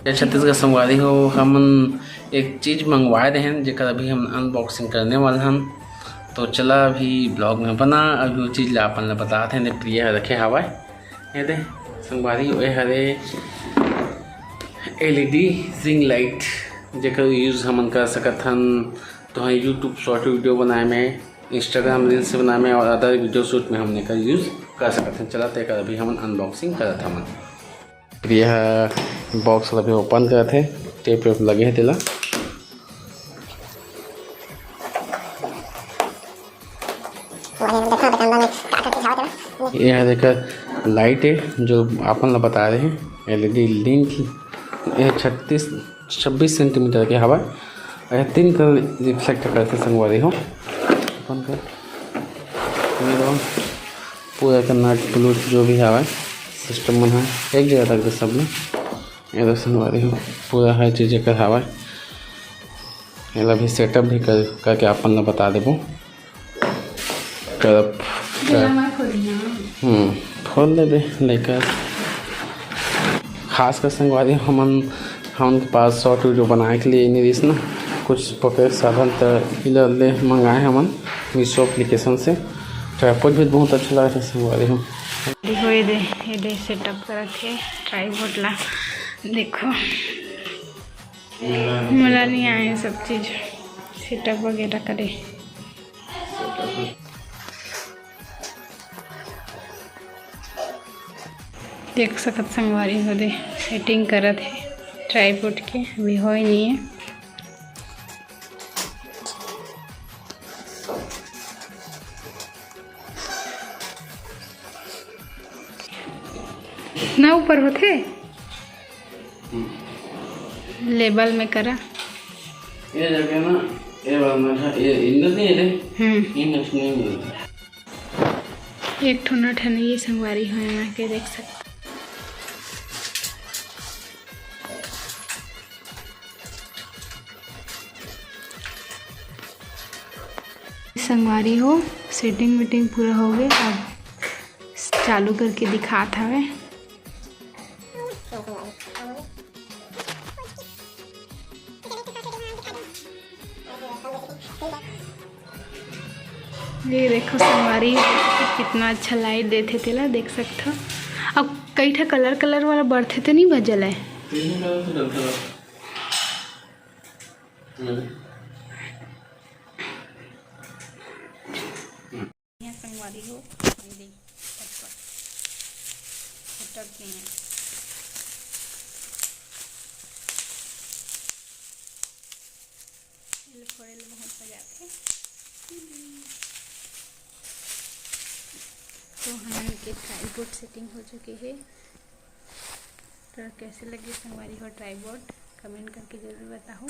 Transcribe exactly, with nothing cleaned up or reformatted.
जय छत्तीसगढ़ संगवारी हो, हमन एक चीज मंगवाए रहेन, जेकर अभी हम unboxing करने वाला हन। तो चला अभी vlog में बना, अभी वो चीज ला अपन ला बतात हन, प्रिया ह रखे हवय। ये दे संगवारी हो, ये हरे L E D ring light, जेकर use हमन कर सकत हन, तो YouTube short video बनाए में, Instagram reels बनाए में और other video shoot में हमन एकर use कर सकत हन। चला, तेकर अभी हमन unboxing करत हवन। प्रिया ह box ला भी open करत हे, tape वेप लगे हे तेला। ये ह एकर light हे, जो अपन ला बता रहे हैं, L E D link। ये छत्तीस छब्बीस सेंटीमीटर के हवा। ये तीन कलर रिफ्लेक्ट करथे संगवारी हो। अपन का ये दो पूरा का नट प्लूट जो भी हवा सिस्टम मन ह एक जगह रख दे सब में। ये दो संगवारी हो, पूरा हर चीज एकर हवा। एला भी सेटअप भी कर, करके अपन ला बता देबो। करब। हम्म, खोल लेबे लेकर। खास कर संगवारी, हमन हमन के पास शॉर्ट वीडियो बनाए के लिए नहीं रहिस ना, कुछ पकड़े के साधन, त इला ले मंगाए हमन मीशो एप्लीकेशन से। ट्राइपॉड भी बहुत अच्छा लगा था संगवारी हो। देखो ये दे, ये दे सेटअप करत हे ट्राइपॉड ला। देखो मोला नहीं आए सब चीज सेटअप वगैरह करे। देख सकत संगवारी हो दे सेटिंग करत हे ट्राइपॉड के, अभी होय नहीं है। इतना ऊपर होथे लेबल में करा। ये जगह ना, ये वाला ना, ये इंदर नहीं है रे। हम्म। इंदर नहीं मिलता। एक ठो नट हन, ये संगवारी हो एमा के देख सकते। संगवारी हो, सेटिंग वेटिंग पूरा हो गए, अब चालू करके दिखात हवे। ये देखो संगवारी, कितना अच्छा लाइट देथे तेला, देख सकथव। अब कई ठा कलर कलर वाला बरथे ते नहीं बजल है। यहाँ संगवारी हो, ये देख, फटफट, फटक के हैं। ये फोड़े ले बहुत मजा आते हैं। तो हमन के ट्राइपॉड सेटिंग हो चुके हे। तो कैसे लगे संगवारी हो ट्राइपॉड, कमेंट करके जरूर बताओ।